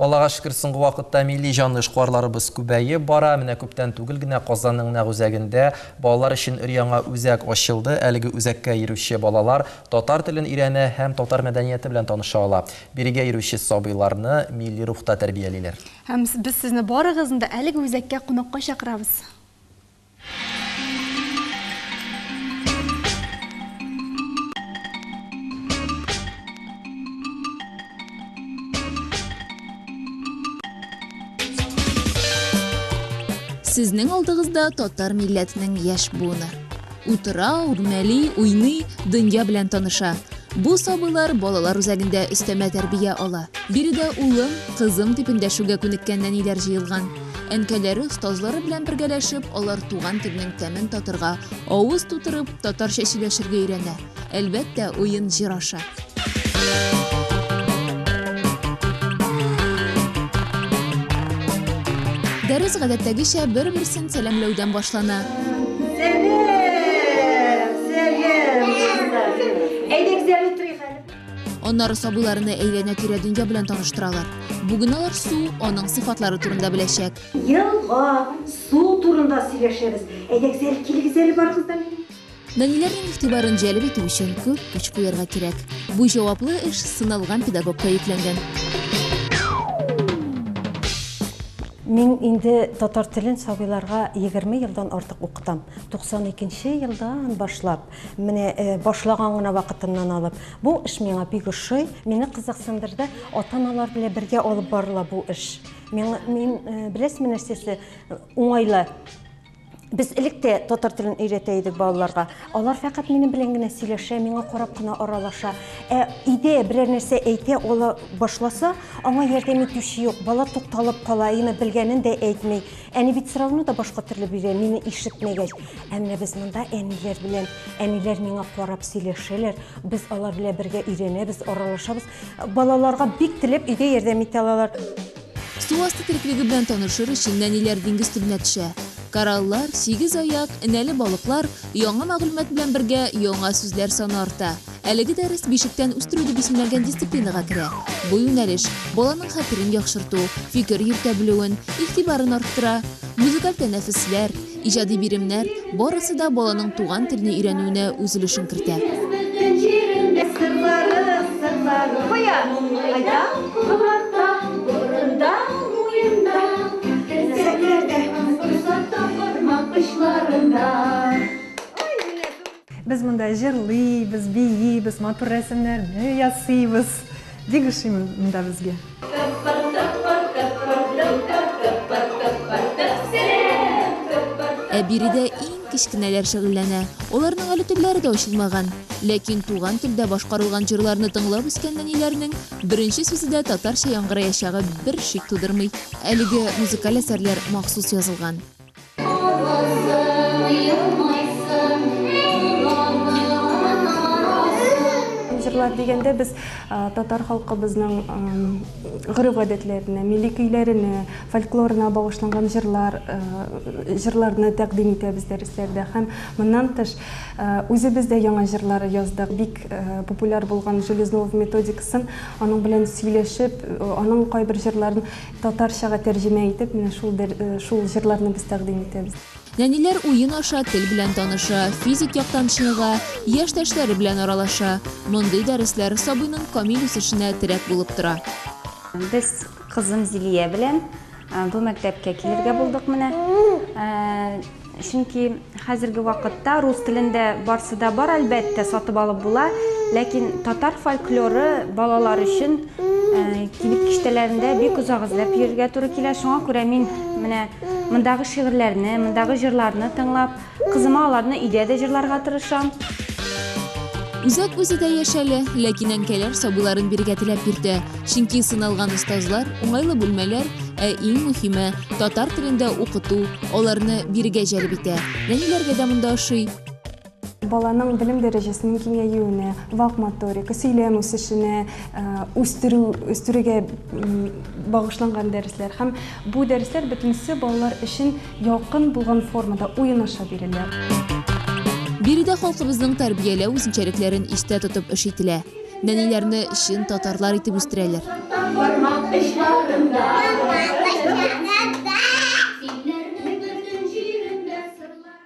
Аллага шөкер, соңгы вакытта милли җанлы эшкуарларыбыз күбәеп бара. Менә күптән түгел генә Казанның нәкъ үзәгендә балалар өчен өр-яңа үзәк ачылды. Әлеге үзәккә йөрүче балалар татар телен өйрәнә һәм татар мәдәнияте белән таныша ала. Бирегә йөрүче сабыйларны милли рухта тәрбиялиләр. Һәм без сезне барыгызны да әлеге үзәккә кунакка чакырабыз. Сезнең алдыгызда татар милләтенең яшь буыны. Утыра, үрмәли, уйный, дөнья белән таныша. Бу сабыйлар балалар үзәгендә өстәмә тәрбия ала. Биредә улым, кызым дип эндәшүгә күнеккән нәниләр җыелган. Әнкәләре, остазлары белән бергәләшеп, алар туган телнең тәмен татырга, авыз тутырып, татарча сөйләшергә өйрәнә. Әлбәттә, уен җыр аша. Дәрес гадәттәгечә бер-берсен сәламләүдән башлана. Сәлам, сәлам, кызлар. Әйдәгез әле утырыйк әле. Аннары сабыйларны әйләнә-тирә дөнья белән таныштыралар. Бүген алар су, аның сыйфатлары турында беләчәк. Елга, су турында сөйләшәбез. Әйдәгез әле, килегез әле барыгыз да минем. Нәниләрнең игътибарын җәлеп итү өчен күп көч куярга кирәк. Бу җаваплы эш сыналган педагогка йөкләнгән. Мин инде татар телен сабыйларга 20 елдан артык укытам. 92 нче елдан башлап, менә башлаган гына вакытыннан алып. Бу эш миңа бик ошый. Мине кызыксындырды, ата-аналар белән бергә алып барыла бу эш. Миңа, мин, беләсезме нәрсәсе уңайлы? Без элек тә татар телен өйрәтә идек балаларга. Алар фәкать минем белән генә сөйләшә, миңа карап кына аралаша. Ә өйдә берәр нәрсә әйтә ала башласа, аңа ярдәм итүче юк. Бала тукталып кала, әмма белгәнен дә әйтми. Әни бит сорауны да башка төрле бирә, мине ишетмәгәч. Ә менә без монда әниләр белән, әниләр миңа карап сөйләшәләр, без алар белән бергә өйрәнәбез, аралашабыз. Балаларга бик теләп өйдә ярдәм итә алалар. Су асты тереклеге белән танышыр өчен нәниләр диңгез төбенә төшә. Кораллар, сигез аяк, энәле балыклар, яңа мәгълүмат белән бергә яңа сүзләр саны арта. Әлеге дәрес бишектән үстерү дип исемләнгән дисциплинага керә. Бу юнәлеш баланың хәтерен яхшырту, фикер йөртә белүен, игътибарын арттыра. Музыкаль тәнәфесләр, Иҗади биремнәр, барысы да баланың туган телне өйрәнүенә үз өлешен кертә. Без монда җырлыйбыз, биибез, матур рәсемнәрне ясыйбыз. Бик ошый монда безгә. Ә биредә иң кечкенәләр шөгыльләнә. Аларның әле телләре дә ачылмаган. Ләкин туган телдә башкарылган җырларны тыңлап үскән нәниләрнең беренче сүзе дә татарча яңгыраячагы бер шик тудырмый. Әлеге музыкаль әсәрләр махсус язылган. Җырлар дигәндә без татар халкыбызның гореф-гадәтләренә, милли көйләренә, фольклорына багышланган җырлар, җырларны тәкъдим итәбез дәресләрдә. Һәм моннан тыш үзебез дә яңа җырлар яздык. Бик популяр булган Железнов методикасын аның белән сөйләшеп, аның кайбер җырларын Татарчага тәрҗемә итеп, менә шул шул җырларны без тәкъдим итәбез. Нәниләр уен аша тел белән таныша, физик яктан чыныга, яшьтәшләре белән аралаша. Мондый дәресләр сабыйның камил үсешенә терәк булып тора. Без кызым Зилия белән бу мәктәпкә килергә булдык менә. Чөнки хәзерге вакытта рус телендә барсы да бар, әлбәттә, сатып алып була, ләкин татар фольклоры балалар өчен кибет киштәләрендә бик озак эзләп йөрергә туры килә. Шуңа күрә мин менә мондагы шигырьләрне, мондагы җырларны тыңлап, кызыма аларны өйдә дә җырларга тырышам. Үзәк үзе дә яшь әле, ләкин әнкәләр сабыйларын бирегә теләп йөртә. Чөнки сыналган остазлар, уңайлы бүлмәләр, ә иң мөһиме, татар телендә укыту аларны бирегә җәлеп итә. Нәниләргә дә монда ошый. Баланың белем дәрәҗәсенең киңәюенә, вак моторика, сөйләм үсешенә, үстерү, үстерүгә багышланган дәресләр. Һәм бу дәресләр бөтенесе балалар өчен якын булган формада, уен аша бирелә. Биредә халкыбызның тәрбияләү үзенчәлекләрен истә тотып эш ителә. Нәниләрне чын татарлар итеп үстерәләр.